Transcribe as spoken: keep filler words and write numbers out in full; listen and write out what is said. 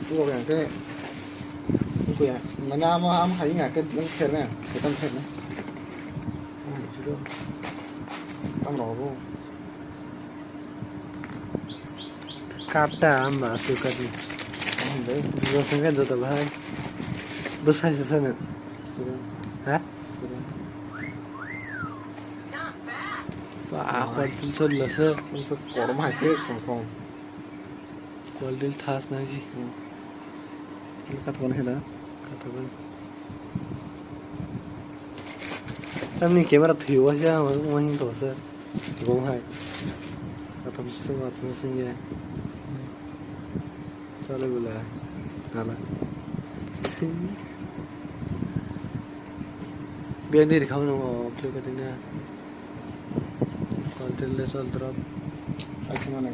Wngkha yang khe, wngkha yang. Mane amo, amo hai wngkha khe, wng kher na, khe tang kher na. Wng hai siro. Tang rw bo. Kap ta hamba aswk kati. Tang hamba. Bo sengkhe joto bahai. Bo sai se sano. Siro. Ha? Siro. Ba, akhwal tin chol lasa. Wngkha korma hai se khong khong. Quality thas nai ji. Hmm. Kathok na hela. Kathok na. Tamni camera thwi wa ja ma hin to sa. Gong hai. Katham sing wa thum sing ya. Chale bula. Nala. Sing. Biang diri khau no o play ka dina. Quality le chol drop. Achi mana